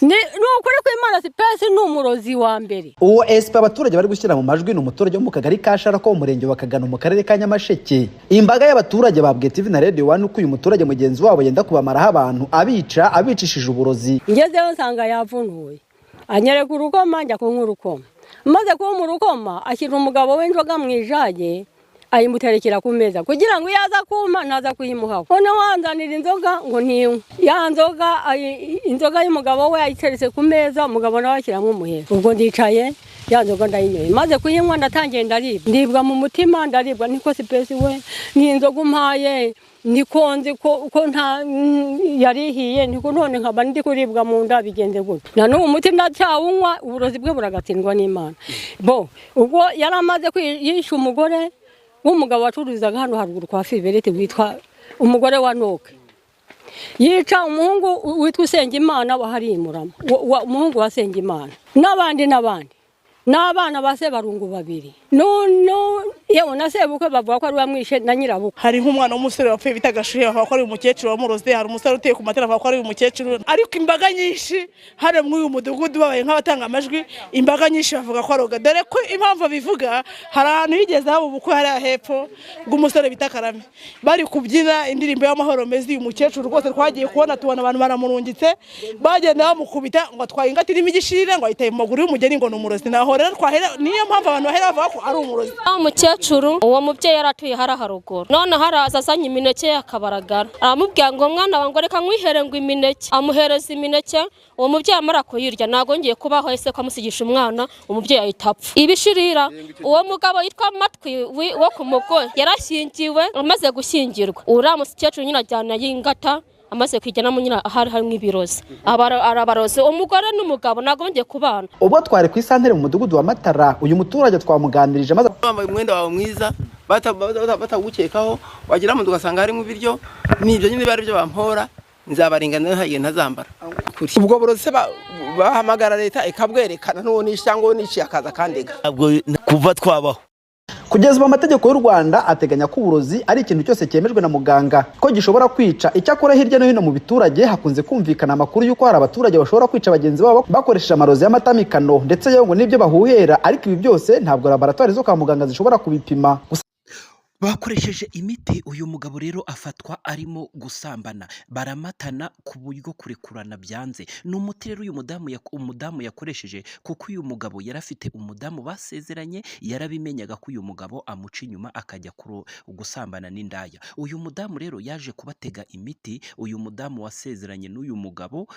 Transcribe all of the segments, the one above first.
Ni ukuri kw'Imana, Sipesi ni umurozi wa mbere. Uwo SP abaturage bari gushyira mu majwi ni umuturage wo mu kagari ka Shara ko mu murenge wa Kagano mu karere ka Nyamasheke. Imbaga y'abaturage babwiye TV na Radio One ko uyu muturage mugenzi wabo yenda kubamaraho abantu, abica abicishije uburozi. Ngezeyo nsanga yavunuye, anyereka urukoma, njya kunywa urukoma. Maze kuba mu rukoma, ashyira umugabo w'inzoga mu ijage, ayimuterekera ku meza kugira ngo iyo aza kumpa ntaza kuyimuhaho. Noneho anzanira inzoga ngo ntinywe ya nzoga, inzoga y'umugabo we ayiteretse ku meza, umugabo nawe ashyiramo umuhero. Ubwo ndicaye, ya nzoga ndayinyoye. Maze kuyinywa ndatangiye ndaribwa, ndibwa mu mutima, ndaribwa. Niko Sipesi we, ni inzoga umpaye, niko nzi ko nta yarihiye, niko none nkaba ndi kuribwa mu nda, bigenze gutya? Na n'ubu umuti ndacyawunywa. Uburozi bwe buragatsindwa n'Imana. Bo ubwo yari amaze yishe umugore w'umugabo wacururizaga hano haruguru kwa Fiberete, witwa umugore wa Noke, yica umuhungu witwa Usengimana waharimuramo, umuhungu wa Sengimana, n'abandi n'abandi, n'abana ba Sebarungu babiri, yewe na sebukwe bavuga ko ari wamwishe na nyirabukwe. Hari nk'umwana w'umusore wapfuye bita Gashuhe, bavuga ko ari umukecuru wamuroze. Hari umusore utuye ku matara, bavuga ko ari umukecuru. Ariko imbaga nyinshi hano muri uyu mudugudu babaye nk'abatanga amajwi, imbaga nyinshi bavuga ko aroga, dore ko impamvu babivuga, hari ahantu higeze haba ubukwe hariya hepfo bw'umusore bita Karame, bari kubyina indirimbo y'amahoro meza. Uyu mukecuru rwose twagiye kubona tubona abantu baramurungitse, bagenda bamukubita ngo atwaye ingata irimo igishirira, ngo ayitaye mu maguru y'umugeni, ngo ni umurozi. Naho rero twahera, niyo mpamvu abantu bahera bavuga ko ari umurozi. Umukecuru, uwo mubyeyi yaratuye hariya haruguru, noneho araza azanye imineke y'akabaragara, aramubwira ngo: "Mwana wanjye, reka nkwihere," ngo imineke, amuhereza imineke. Uwo mubyeyi amara kuyirya ntabwo ngiye kubaho, ese ko amusigisha umwana, umubyeyi ahita apfa. Ibishirira uwo mugabo yitwa Matwi wo ku mugore yarashyingiwe. Amaze gushyingirwa, uriya mukecuru nyine ajyana y'ingata, amaze kwijyanamo nyine ahari harimo ibirozi, arabarozi. Umugore n'umugabo ntabwo bongeye kubana. Ubwo twari ku isantere mu mudugudu wa Matara, uyu muturage twamuganirije maze Wambaye umwenda wawe mwiza, batawukekaho, wagera mu nzu ugasanga harimo ibiryo. Nibyo nyine bari byo bampora, nzabaringanira ntagiye ntazambara. Ubwo burozi se bahamagara leta ikabwerekana, n'uwo nishe cyangwa uwo niciye akaza akandega. Ntabwo kuva twabaho. Kugeza ubu amategeko y'u Rwanda ateganya ko uburozi ari ikintu cyose cyemejwe na muganga ko gishobora kwica. Icyakora hirya no hino mu biturage hakunze kumvikana amakuru y'uko hari abaturage bashobora kwica bagenzi babo bakoresheje amarozi y'amatamikano, ndetse yewe ngo n'ibyo bahuhera. Ariko ibi byose ntabwo laboratwari zo kwa muganga zishobora kubipima. Gusa Bakoresheje imiti, uyu mugabo rero afatwa arimo gusambana, baramatana ku buryo kurekurana byanze. Ni umuti rero uyu mudamu umudamu yakoresheje, kuko uyu mugabo yari afite umudamu basezeranye, yarabimenyaga ko uyu mugabo amuca inyuma akajya gusambana n'indaya. Uyu mudamu rero yaje kubatega imiti, uyu mudamu wasezeranye n'uyu mugabo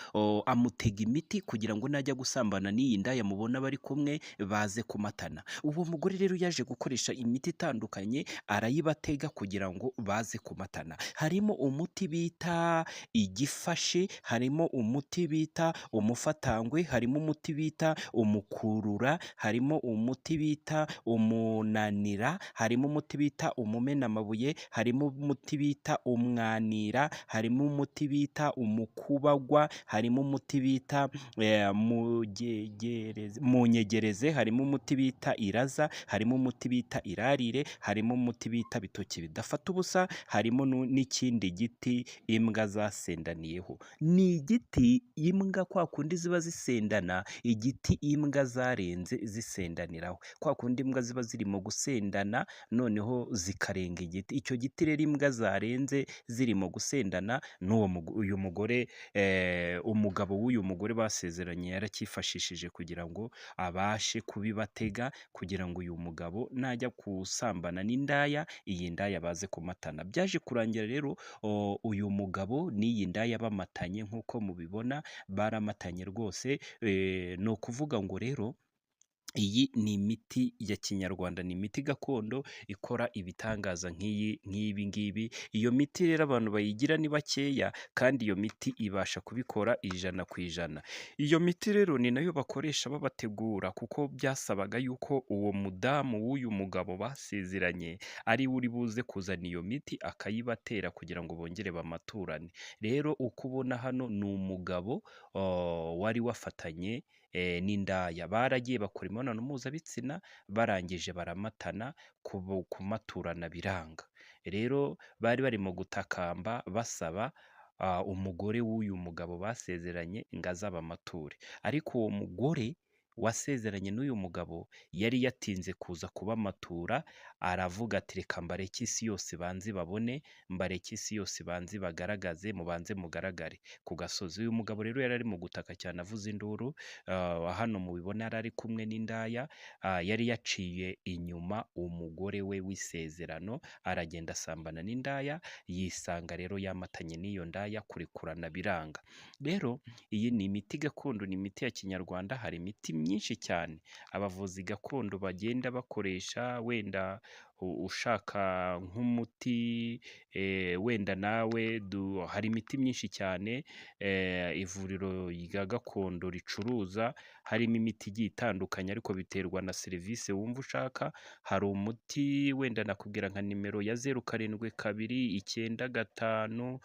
amutega imiti kugira ngo najya gusambana n'iyi ndaya mubona bari kumwe baze kumatana. Uwo mugore rero yaje gukoresha imiti itandukanye, arayibatega kugira ngo baze kumatana. Harimo umuti bita igifashi, harimo umuti bita umufatangwe, harimo umuti bita umukurura, harimo umuti bita umunanira, harimo umuti bita umumenamabuye, harimo umuti bita umwanira, harimo umuti bita umukubagwa, harimo umuti bita munyegereze, harimo umuti bita iraza, harimo umuti bita irarire, harimo umuti bita bitoki bidafata ubusa, harimo n'ikindi giti imbwa zasendaniyeho. Ni igiti imbwa kwa kundi ziba zisendana, igiti imbwa zarenze zisendaniraho. Kwa kundi imbwa ziba zirimo gusendana noneho zikarenga igiti. Icyo giti rero imbwa zarenze zirimo gusendana, n'uwo uyu mugore, umugabo w'uyu mugore basezeranye yaracyifashishije kugira ngo abashe kubibatega, kugira ngo uyu mugabo najya gusambana n'indaya, iyi ndaya baze kumatana. Byaje kurangira rero uyu mugabo n'iyi ndaya bamatanye nk'uko mubibona, baramatanye rwose. Ni ukuvuga ngo rero iyi ni imiti ya kinyarwanda, ni imiti gakondo ikora ibitangaza nk'iyi nk'ibi ngibi. Iyo miti rero abantu bayigira ni bakeya, kandi iyo miti ibasha kubikora 100%. Iyo miti rero ni nayo bakoresha babategura, kuko byasabaga yuko uwo mudamu w'uyu mugabo basezeranye ari we uri buze kuzana iyo miti akayibatera kugira ngo bongere bamaturane. Rero uko ubona hano ni umugabo wari wafatanye n'indaya, baragiye bakora imibonano mpuzabitsina, barangije baramatana, kumaturana biranga. Rero bari barimo gutakamba basaba umugore w'uyu mugabo basezeranye ngo azabamature, ariko uwo mugore wasezeranye n'uyu mugabo yari yatinze kuza kubamatura, aravuga ati reka mbareke isi yose banze babone, mbareke isi yose banze bagaragaze, mubanze mugaragare ku gasozi. Uyu mugabo rero yari ari mu gutaka cyane avuza induru, hano mubibona yari ari kumwe n'indaya, yari yaciye inyuma umugore we w'isezerano, aragenda asambana n'indaya, yisanga rero yamatanye n'iyo ndaya, kurekurana biranga. Rero iyi ni imiti gakondo, ni imiti ya kinyarwanda, hari imiti myinshi cyane abavuzi gakondo bagenda bakoresha, wenda ushaka nk'umuti wenda nawe hari imiti myinshi cyane ivuriro rya gakondo ricuruza, harimo imiti igiye itandukanye ariko biterwa na serivisi wumva ushaka. Hari umuti wenda nakubwira nka nimero ya 0 7 2 9 5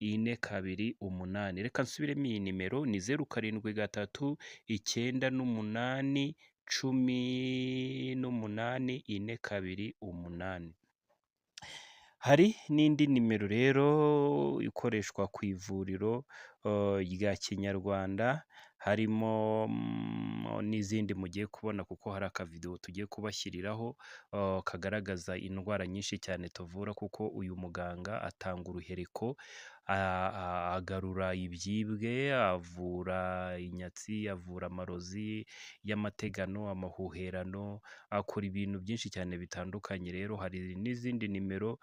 18 4 2 8. Reka nsubiremo iyi nimero ni 0 7 3 9 8 18 4 2 8. Hari n'indi nimero rero ikoreshwa ku ivuriro rya kinyarwanda, harimo n'izindi mugiye kubona kuko hari akavidewo tugiye kubashyiriraho kagaragaza indwara nyinshi cyane tuvura, kuko uyu muganga atanga uruhereko, agarura ibyibwe, avura inyatsi, avura amarozi y'amategano, amahuherano, akora ibintu byinshi cyane bitandukanye. Rero hari n'izindi nimero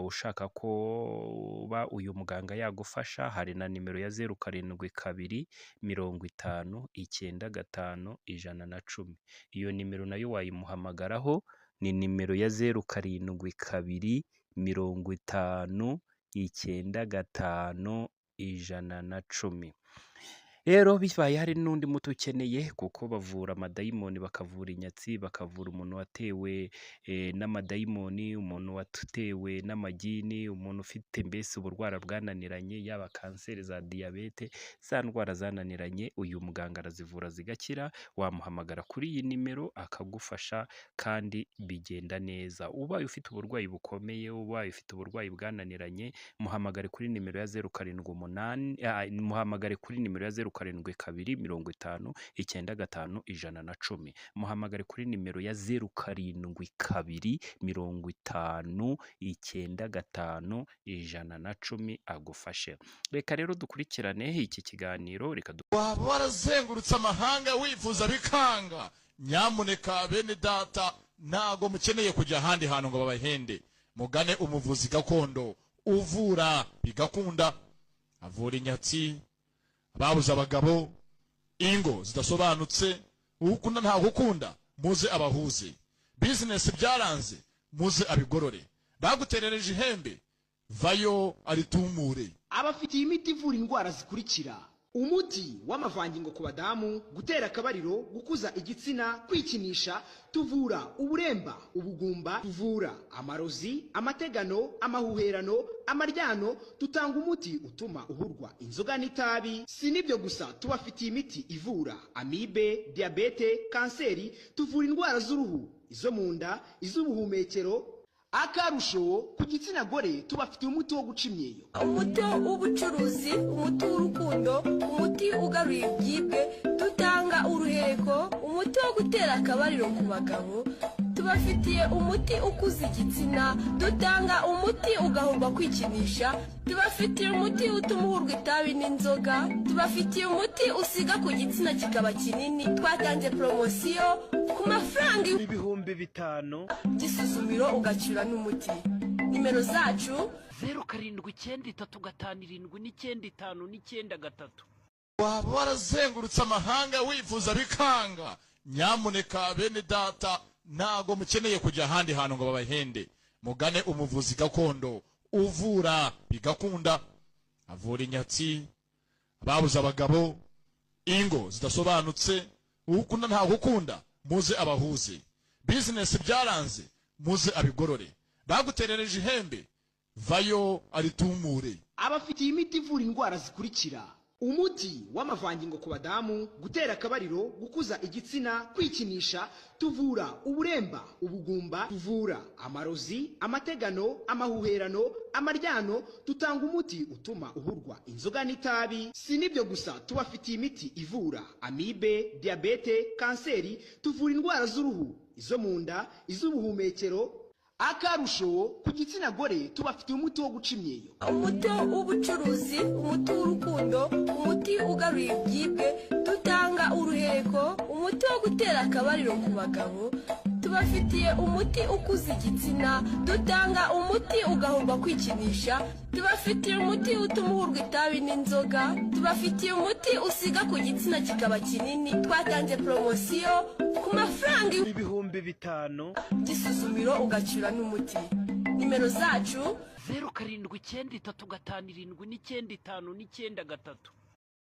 ushaka kuba uyu muganga yagufasha, hari na nimero ya 0 7 2 50 95 110. Iyo nimero nayo wayimuhamagaraho, ni nimero ya 0 7 2 50 95 110. Rero bibaye hari n'undi muti ukeneye, kuko bavura amadayimoni, bakavura inyatsi, bakavura umuntu watewe n'amadayimoni, umuntu watewe n'amagini, umuntu ufite mbese uburwara bwananiranye, yaba kanseri za diyabete, za ndwara zananiranye, uyu muganga arazivura zigakira. Wamuhamagara kuri iyi nimero akagufasha kandi bigenda neza. Ubaye ufite uburwayi bukomeye, ubaye ufite uburwayi bwananiranye, muhamagare kuri nimero ya 0 7 8, muhamagare kuri nimero ya 0 7 2 50 95 110. Muhamagare kuri nimero ya 0 7 2 50 95 110 agufashe. Reka rero dukurikirane iki kiganiro. Reka waba warazengurutse amahanga wifuza bikanga, nyamuneka bene data, ntago mukeneye kujya ahandi hantu ngo babahende, mugane umuvuzi gakondo uvura bigakunda, avura inyatsi, ababuze abagabo, ingo zidasobanutse, ukunda nta gukunda, muze abahuze, business byaranze, muze abigorore, baguterereje ihembe, vayo aritumure. Abafitiye imiti ivura indwara zikurikira: umuti w'amavangingo ku badamu, gutera akabariro, gukuza igitsina, kwikinisha, tuvura uburemba, ubugumba, tuvura amarozi, amategano, amahuherano, amaryano, dutanga umuti utuma uhurwa inzoga n'itabi. Si n'ibyo gusa, tubafitiye imiti ivura amibe, diyabete, kanseri, tuvura indwara z'uruhu, izo mu nda, iz'ubuhumekero. Akarusho ku gitsina gore, tubafitiye umuti wo guca imyeyo, umuti w'ubucuruzi, umuti w'urukundo, umuti ugaruye ibyibwe, dutanga uruhereko, umuti wo gutera akabariro ku bagabo, tubafitiye umuti ukuza igitsina, dutanga umuti ugahomba kwikinisha, tubafitiye umuti utuma uhurwa itabi n'inzoga, tubafitiye umuti usiga ku gitsina kikaba kinini. Twatanze poromosiyo ku mafaranga 5000 by'isuzumiro ugacyura n'umuti. Nimero zacu 0 7 9 3 5 7 9 5 9 3. Waba warazengurutse amahanga wifuza bikanga, nyamuneka bene data, ntago mukeneye kujya ahandi hantu ngo babahende, mugane umuvuzi gakondo uvura bigakunda, avura inyatsi, ababuze abagabo, ingo zidasobanutse, ukunda nta gukunda, muze abahuze, business byaranze, muze abigorore, baguterereje ihembe, vayo aritumure. Abafitiye imiti ivura indwara zikurikira: Umuti w'amavangingo ku badamu, gutera akabariro, gukuza igitsina, kwikinisha, tuvura uburemba, ubugumba, tuvura amarozi, amategano, amahuherano, amaryano, dutanga umuti utuma uhurwa inzoga n'itabi. Si n'ibyo gusa, tubafitiye imiti ivura amibe, diyabete, kanseri, tuvura indwara z'uruhu, izo mu nda, iz'ubuhumekero. Akarusho ku gitsina gore, tubafitiye umuti wo guca imyeyo. Umuti w'ubucuruzi, umuti w'urukundo, umuti ugaruye ibyibwe, dutanga uruhereko, umuti wo gutera akabariro ku bagabo, tubafitiye umuti ukuza igitsina, dutanga umuti ugahomba kwikinisha, tubafitiye umuti utuma uhurwa itabi n'inzoga, tubafitiye umuti usiga ku gitsina kikaba kinini. Twatanze poromosiyo ku mafaranga 5000 by'isuzumiro, ugacyura n'umuti. Nimero zacu: 0793579593.